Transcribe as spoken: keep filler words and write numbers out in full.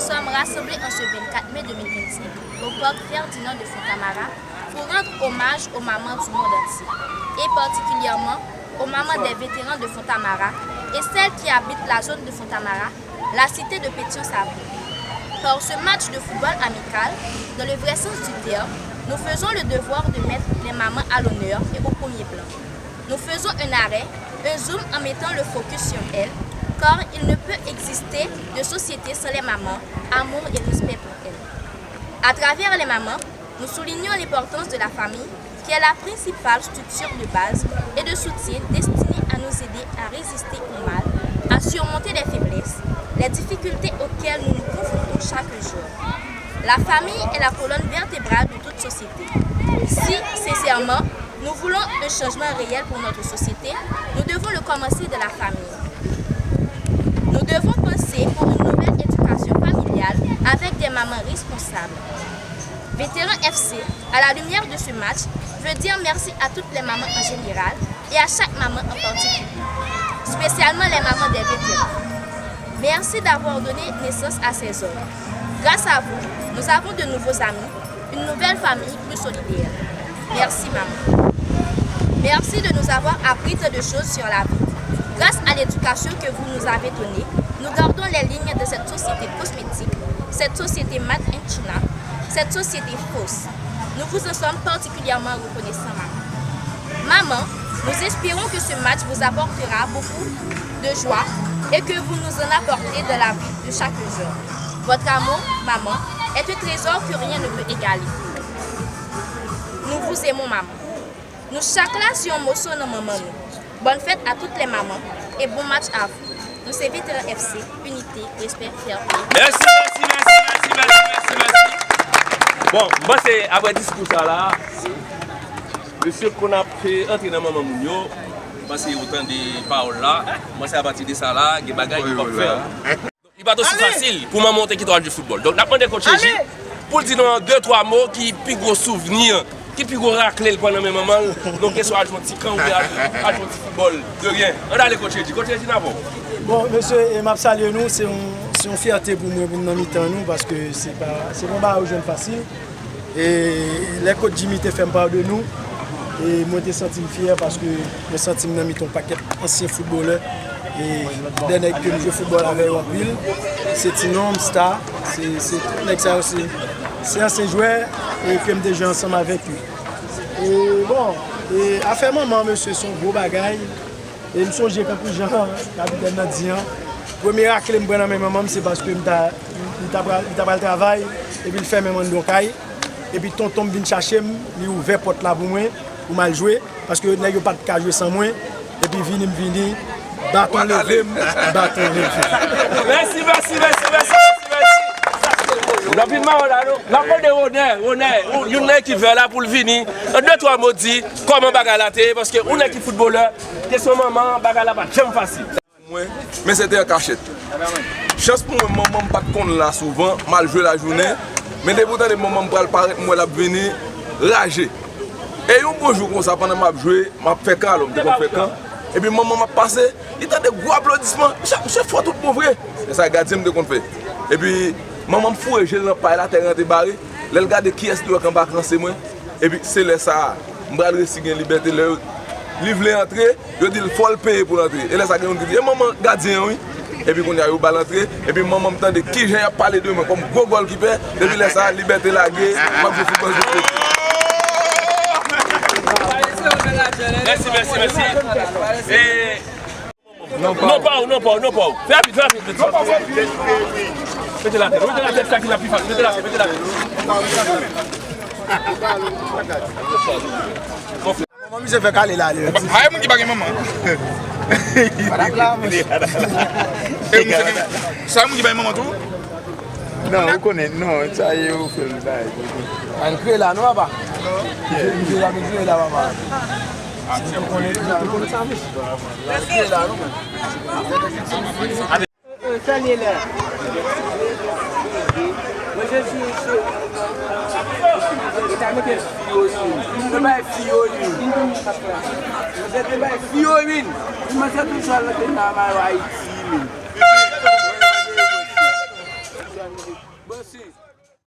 Nous sommes rassemblés en ce vingt-quatre mai deux mille vingt-cinq au parc Ferdinand de Fontamara pour rendre hommage aux mamans du monde entier, et particulièrement aux mamans des vétérans de Fontamara et celles qui habitent la zone de Fontamara, la cité de Pétion-Savon. Par ce match de football amical, dans le vrai sens du terme, nous faisons le devoir de mettre les mamans à l'honneur et au premier plan. Nous faisons un arrêt, un zoom en mettant le focus sur elles, car il ne peut exister de société sans les mamans, amour et respect pour elles. À travers les mamans, nous soulignons l'importance de la famille, qui est la principale structure de base et de soutien destinée à nous aider à résister au mal, à surmonter les faiblesses, les difficultés auxquelles nous nous confrontons chaque jour. La famille est la colonne vertébrale de toute société. Si, sincèrement, nous voulons un changement réel pour notre société, nous devons le commencer de la famille. Nous devons penser pour une nouvelle éducation familiale avec des mamans responsables. Vétéran F C, à la lumière de ce match, veut dire merci à toutes les mamans en général et à chaque maman en particulier, spécialement les mamans des vétérans. Merci d'avoir donné naissance à ces hommes. Grâce à vous, nous avons de nouveaux amis, une nouvelle famille plus solidaire. Merci, maman. Merci de nous avoir appris tant de choses sur la vie. Grâce à l'éducation que vous nous avez donnée, nous gardons les lignes de cette société cosmétique, cette société made in China, cette société fausse. Nous vous en sommes particulièrement reconnaissants, maman. Maman, nous espérons que ce match vous apportera beaucoup de joie et que vous nous en apportez dans la vie de chaque jour. Votre amour, maman, est un trésor que rien ne peut égaler. Nous vous aimons, maman. Nou chak la se yon moso nan manman nou. Bonne fête à toutes les mamans et bon match à vous. Nou se Vétéran F C, unité, respect, fierté. Mèsi, mèsi, mèsi, mèsi, mèsi, mèsi, mèsi. Bon, m panse apre diskou sa la, mesye konn ap antre nan manman moun yo, m panse ou tande pawòl la, m panse apati de sa la, gen bagay ki p ap fè. Li pa t osi fasil pou manman w te kite w al jwe foutbòl. Donk, n ap mande Coach Reggie pou l di nou an de twa mo ki pi gwo souvni, ki pi gwo rakle l pran nan men manman l, donk ke swa al jwe yon ti kan oubyen al, al jwe yon ti foutbòl de ryen. Ann ale Coach Reggie. Coach Reggie n avè w. Bon, mesye, e m ap salye nou. Se yon, se yon fyète pou mwen pou m nan mitan nou, paske se pa, se pa yon bagay ou jwenn fasil. E lè Coach Jimmy te fè m pale de nou, e mwen te santi m fyè paske mwen santi m nan mitan yon pakèt ansyen foutbolè, e de nèg ke m jwe foutbòl avè yo anpil. Se Ti Nonm, Star, se, se tout nèg sa yo, se, se ansyen jwè, e ke m te jwe ansanm avèk yo. E bon, e afè manman, mesye, se yon gwo bagay. E m sonje kankou jan kapitèn nan di an, premye rakle m pran nan men manman m, se paske m ta, li ta pral, li ta pral travay, epi l fèmen m anndan yon kay, epi tonton m vin chache m, li ouvè pòt la pou mwen, pou m al jwe, paske nèg yo pa t ka jwe san mwen, epi vini m vini, baton leve m, baton leve. Mèsi, mèsi, mèsi, mèsi, mèsi, mèsi. N ap vin mawon la, non? N ap mande Ronè, Ronè, ou, youn nan ekip vè la pou l vini, an de twa mo di kòman bagay la te ye, paske ou nèg ki foutbolè, kesyon manman, bagay la pa t janm fasil. Mwen, men se te an kachèt. Chans pou mwen, manman m pa t konn la souvan, m al jwe lajounen, men depi w tande manman m pral parèt, m wè l ap vini, raje. E yon bon jou konsa, pandan m ap jwe, m ap fè kan, alò m te konn fè kan, epi manman m ap pase, li tande gwo aplodisman, misye, misye fò tout bon vre. E sa gadyen m te konn fè. Epi manman m foure je l nan pay la, tèren an te bare, lè l gade kiyès li wè k anba kan, se mwen. Epi se lè sa a, m pral resi gen libète lè yo, li vle antre, yo di l fò l peye pou l antre. E lè sa a gen youn ki di, e manman gadyen an wi. Epi kounye a yo ba l antre, epi manman m tande kijan y ap pale de mwen kòm gwo gòlkipè, depi lè sa a, libète lage, m ap jwe foutbòl jis kote. Mèsi, mèsi, mèsi. E Non pa w, non pa w, non pa w. Fè rapid, fè rapid, fè rapid. Mete latè, mete latè, sa ki la pi fasil. Mete latè, mete latè. Manman misye fè kale la, li. Ay, moun ki pa gen manman. E misye gen, sa moun ki pa gen manman tou? Non, ou konnen, non, sa ye ou fè l bay. Al kriye la, non, papa? Misye, misye la, misye la, papa. Misye konnen, misye konnen sa, misye. Al kriye la, non. Salye la. Mwen, Jezi, se, e ta mete fiyo li. Mwen bay fiyo li. Mwen se te bay fiyo li. Mwen se tou sa la te nan mayo Ayiti li. Bon, si.